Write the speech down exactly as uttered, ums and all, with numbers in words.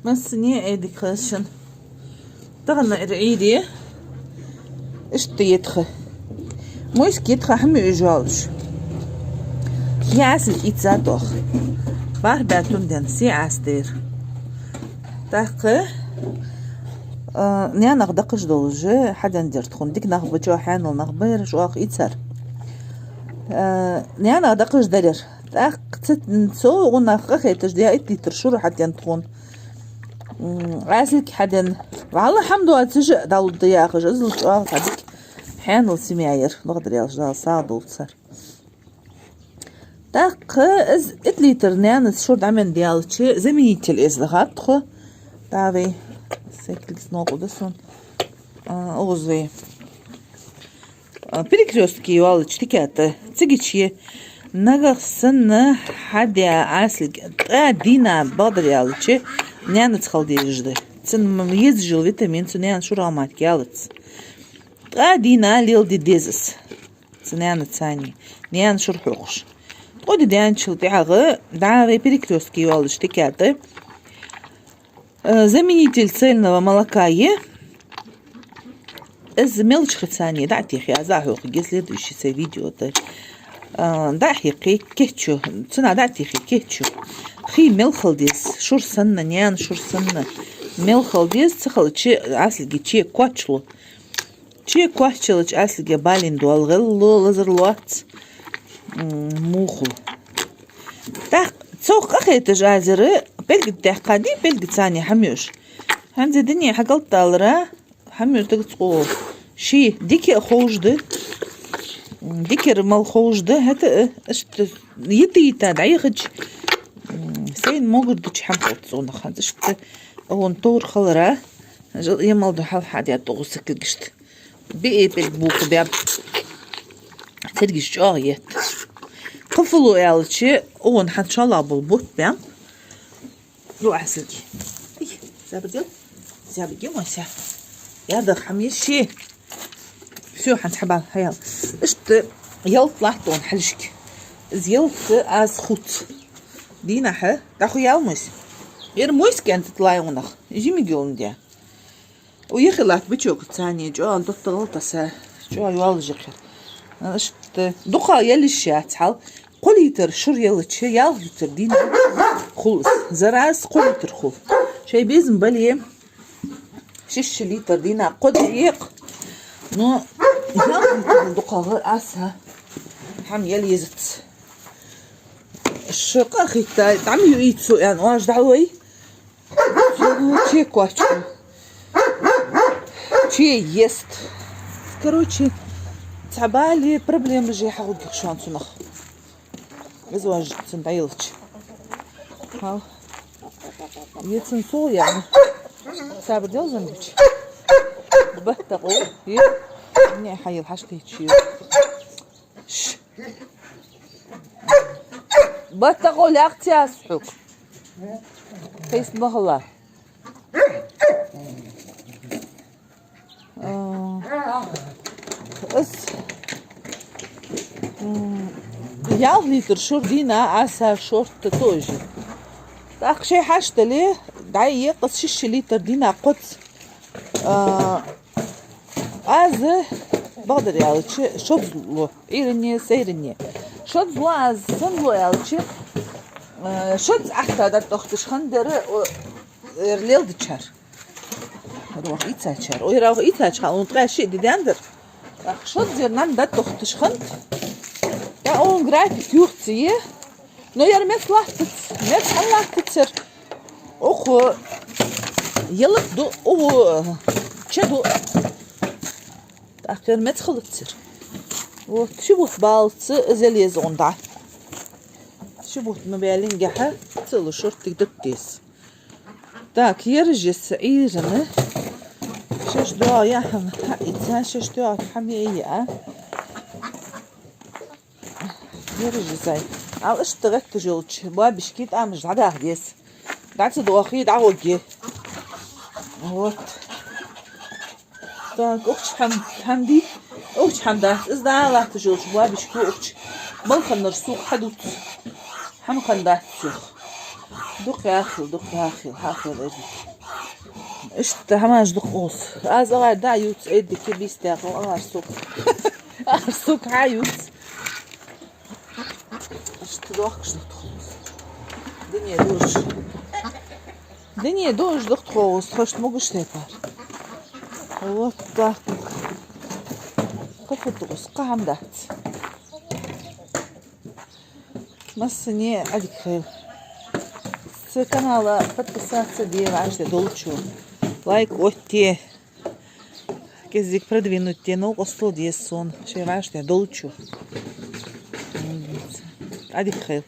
Массане а дика хийла шун. Тахан эр Ӏуйре. Иштта я тха. Мойска я тха, хӀама юаш йолаш. Ясилг ийца тох. БархӀ бӀаь тумден се Ӏаьстар. ТӀаккха, а, наьнах даккхаш долаш хьаденна дар тхона. Дика нах ба, чӀоагӀа хьаьнала нах ба ераш, оаха ийцар. А, наьнах даккхаш дар ер. ТӀаккха цу, цу гӀунах къахеташ даь итт литр шура хьаденна тхона. М, Ӏаьсилг хьаденна. Валлахь, хӀама доацаш а дӀалургда яхаш, из чӀоагӀа цхьа дика хьаьнала семья яр, бакъдар аьлча, Дала сагӀа долда цар. ТӀаккха из итт литр наьна шура дӀаменна даьлча, заменитель эца дахад тхо. ДӀа вай, сай кулгаш новкъа да сона. А, укхаза вай. А, Перекрёстке йолча тика тӀа, цига чу, нагахь санна хьадаь Ӏаьсилг ткъаь дийнахьа, бакъдар аьлча, наьнаца хила дезаш да. Цун м-, езаш йола витамин цу наьна шурах мара ялац. Ткъаь дийнахьа леладе деза из. Цу наьнаца цхьана, наьна шура хьокхаш. Ткъо ди даьнначул тӀехьагӀа, дӀа вай Перекрёстке йолча тика тӀа, э, заменитель цельного молока я. Из мел чу хи цхьана дӀа а техе, аз а хьокхаргья следующий сай видео тӀа. Э, дӀа а хьекхе, кийчо, цунах дӀа а техе, кийчо. Хий мел хила деза, шура санна, наьна шура санна. Мел хила деза, ца хилча Ӏаьсилга чу кочалу. Чу кочалча Ӏаьсилга балийна дола гӀеллу, лазар лоац, м, мухал. ТӀаккха цох къахеташ аз ер пӀелг тӀа даьккхад, пӀелгаца цхьана хӀама юаш. ХӀанз дийнахьа хьагалталара, хӀама юаш дагацкъо ший дика а ховш да, м, дикара мала ховш да, хӀаьта а, иштта йита-йита дӀаяхача, м, сайна могар дича хӀама хилац цунах. ХӀанз иштта а вон товр хилара, жа-, е мала да хьалха хьадаьд укхаза сакагишта. Биъ пӀелг бухабаьб. Цергаш чӀоагӀа етт. Кхы фу лу аьлча, укхун хьан шоллагӀа бола бутт баьб. Ду Ӏаьсилга. Ай, забаргел. Забаргел, Мася. Ядах хӀама еш. Всё, хьан цхьабал, хьаял. Иштта ялат латт укхун хьалхашка. Из ялат аз хувц. Дийнахьа, дӀахуял, Мася. Ер Мойска кӀант лай гӀунах. Жимиг йолан де. Уехи латт бычок цхьана, чӀоагӀа доттагӀал таса, чӀоагӀа йоаллаш яхар. Иштта дукха ял йиш яц хьал. Кхо литр шура ялча, ялх литр дийнахьа хул из. Зараз кхо литр хул. Шоай безам бале, шишша литр дийнахьа кхозза екъ. Но ялх литр дукхагӀа аз хӀама ял езац. Шо къахетта, дӀа ма юийца аьнна, оаш дӀалой. Чу кочалу. Чу ест. Короче, цхьабале проблемаш я хьагӀоргья шоана цунах. Из оаш цунна дӀаелча. Хьал. Е цун сол яна. Сабар дел, Замбич. БаттакъовлӀ. Е. Не хьаел, хьашт кхийча. Ш. БаттакъовлӀ, яхций аз хьога. Кхийса ма хила. А, аз, м, ялх литр шура дийнахьа аз шортта тоже. ТӀаккха шоай хьашт дале, дӀа а екъ аз шишша литр дийнахьа кхозза. А, аз, бакъдар аьлча, шозза лу, Ӏуйранне, сайранне. Шозза лу аз, сенна лу аьлча, а, шозза атта дӀатохийташ хиннадар, о, ер леладечар. Ер оаха ийцачар. Ой, ер оаха ийцача хьал, укхун ткъаь шиъ ди даьннадар. ТӀаккха шозза ер нанна дӀатохийташ хиннад. Я, укхун график юхаца я. Но ер меца латтац, меца хӀана латтац ер? Укхо ялат ду, укхо ча ду. ТӀаккха ер меца хилац ер. Вот, ши бутт баллалца из ял еза укхун дӀа. Ши бутт ма баьллинге хьа, цу шортига дакка деза. Так, ераш я са Ӏуйран. Шоаш доагӀа яхьама хьаийца, шоаш доагӀа хӀама яа. Ераш я сай. Ала иштта гӀетташ йолча боабашка тӀамаш дӀадаха деза. ДӀа ца доахе, дӀагӀоргья. Вот. Так, укх чу хӀам-, хӀама дий? Укх чу хӀама дац. Из дӀа а латташ йолча боабашка укх чу. Мала хиннар сога хьадувц. ХӀама хиннадац сога. Дукха яхийла, дукха яхийла, хьахийла, Эдик. Иштта хӀамаш дукха укхаза. Аз агӀар дӀа а ювц, Эдик, кхы бийса даккха, агӀар сога. АгӀар сога хьа а ювц. Иштта дохкаш дукха укхаза. Дуне дожаш. Дуне дожаш дукха укхаза, хошта могаш тайпара. Вот так вот. Кхы фу да укхаза, кхы хӀама дац. Массане а дика хийла. Са канала подписаться де, вӀаштӀехьа долчо. Лайк оттаде. КӀезига продвинуть де, новкъостал де сона, шоай вӀаштӀехьа долчо. А дика хийла.